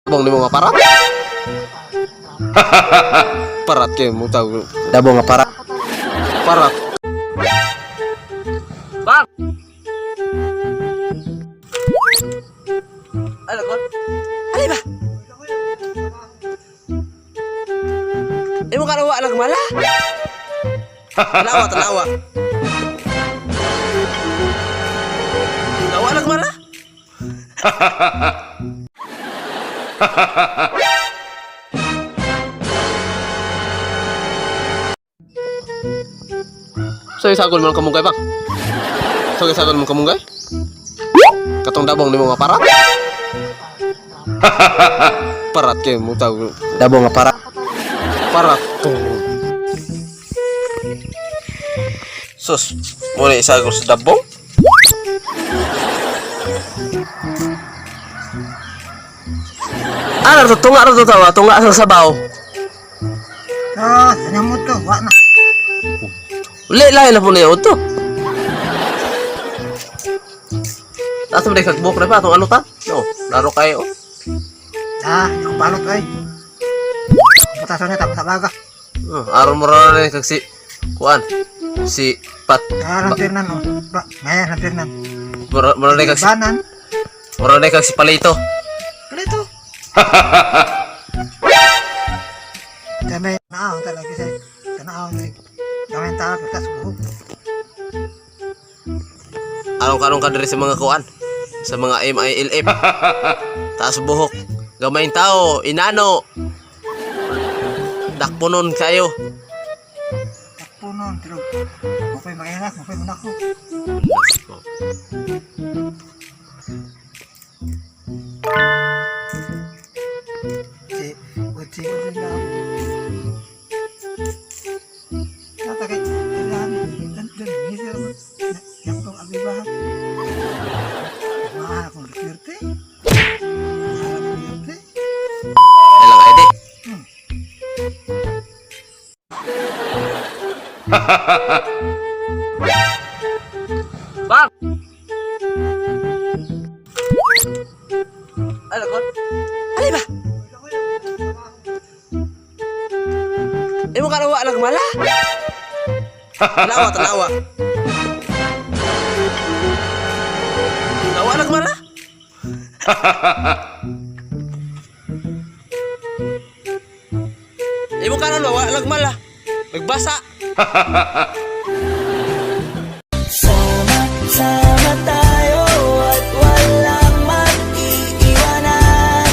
Dabong nimo nga parat. Parat kay mo tawag. Dabong nga parat. Parat. Bang. Ano kon? Ali ba? Imo ka nawa lang mala? Tanawa, tanawa. Nawa lang mala? So, isagol mo ang kamunggay bang? So, isagol mo ang kamunggay? Katong dabong nimo nga parat? Parat kay mo tawag. Dabong nga parat. Parat to. Sus, mo na isagol sa dabong? Ano to? Tunga to tawa, tunga sa sabaw. Ah, ano mo to? Wa na. Uli, lahi na po na yun to. Taas mo na kagbuk na pa, itong alutan. No, laro kayo. Oh. Ah, ako balot ay. Patasan na tapos sa baga. Aron mo rin na kag si, kuan, si Pat, Ah, lantirnan oh. Ba, ngayon lantirnan. mura mura na kag si, Banan. mura na kag si Palito. Palito. Kami naon talaga sa tanaw ni. Kami tao tas buhok. Anong kanong ka diri sa mga kuan? Sa mga MILF. Taas buhok. Gamayng tao, inano. Dakpunon kayo. Punon pero okay makianak, okay mo nako. Si Uchi ko din na. Nata kay dan dan dan misir mo. Yang tong abibahan. Mahal akong Duterte. Mahal akong Duterte. Ilang ID. Bang! Ano kon? Ali ba? Imo ka nawa lang mala? Tanawa, tanawa. Nawa lang mala? Imo ka na nawa lang mala? Nagbasa.